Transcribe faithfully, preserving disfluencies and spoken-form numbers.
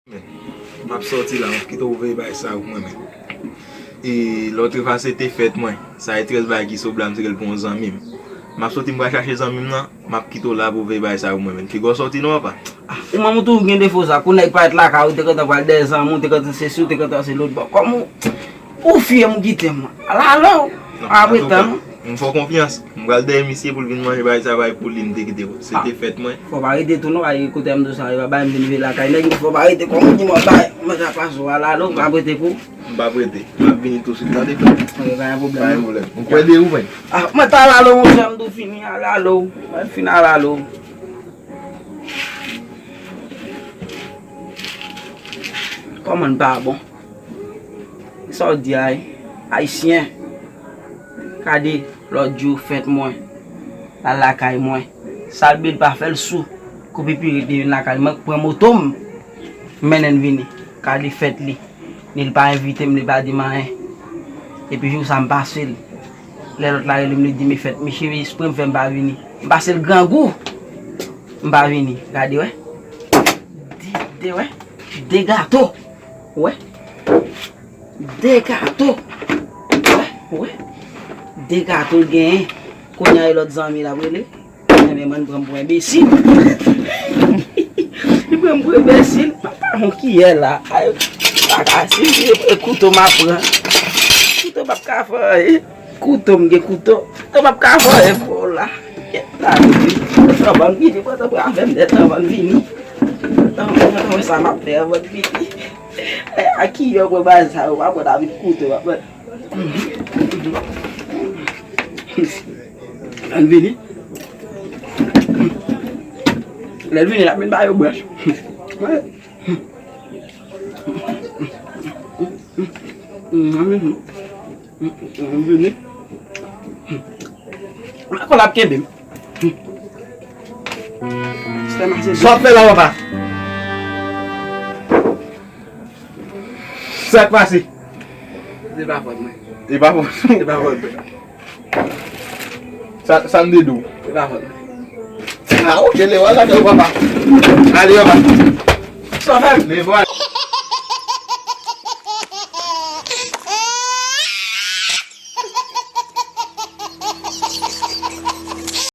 M ap sòti la, m ap kite w veye bagay sa yo pou mwen menm. E lòt refwa se te fèt mwen. Sa e trèz bagay ki sou bla m, se ke l pou yon zanmi m. M ap sòti, m pral chache zanmi m nan, m ap kite w la pou w veye bagay sa yo pou mwen menm. Piga w sòti non, papa. Ou menm ou toujou gen defo sa, kou nèg parèt lakay ou, te gentan pral dèyè zanmi w, te gentan se si w, te gentan se lòt bò. Kòm ou, ou fye m, ou kite m. Ala lò, apre tan. M fè w konfyans. M pral dèyè misye pou l vin manje bagay sa, bagay pou li, m te kite w. Se te fèt mwen. Fò pa rete tou non, ay kote m di w sa, e pa bagay m vin veye lakay nèg, fò pa rete kòm di mwen bay, mwen ta pase w ala lò, m pa prete pou. M pa prete. M ap vini tousuit, tande frè. Ok, pa gen pwoblèm. Pa gen pwoblèm. Ou kwè de ou, mwen? Ah, mwen ta ala lò, monchè, m tou fini, ala lò. Mwen fin ala lò. Kòman n pa bon? Sa w di a, ayisyen? Gade, lòt jou fèt mwen, l al lakay mwen. Sa l byen pa fè l sou. Koupe piret li vin lakay mwen, pran moto m, mennen l vini. Gade fèt li. Ni l pa envite m, li pa di m anyen. Epi jou sa m pase l. Lè lòt la rele m, li di m e fèt misye, espre m fè m pa vini. M pase l grangou. M pa vini. Gade, wè. De, de, wè. De gato. Wè. De gato. Wè, wè. De gato l genyen. Kounye a e lòt zanmi l ap rele. Ebyen, mwen pran m pou enbesil. Li pran m pou enbesil. Papa, yon kiyè la. Ay, paka si e kouto m ap pran. Kouto p ap ka fè anyen. Kouto, m gen kouto. Kouto p ap ka fè anyen pou la. Kèt la, wi. Anvan m vini, pandan pou avè m nèt, anvan m vini. Anvan, anvan sa m ap fè, anvan m vini. A ki yo pran bagay sa yo, pa pran avèk kouto, pa pran. Ann vini. Lè l vini, l ap vin ba yo branch. Ann vini. Ann vini. Akò l ap kenbe m. Sa w ap fè la, papa? Sa k pase? Se pa fòt mwen. Se pa fòt mwen. Se pa fòt mwen. Sa, sa m te di w? Se pa fòt mwen. Ah, ok, leve, al lakay ou, papa. Ale, papa. Sa w fè m? Leve, al.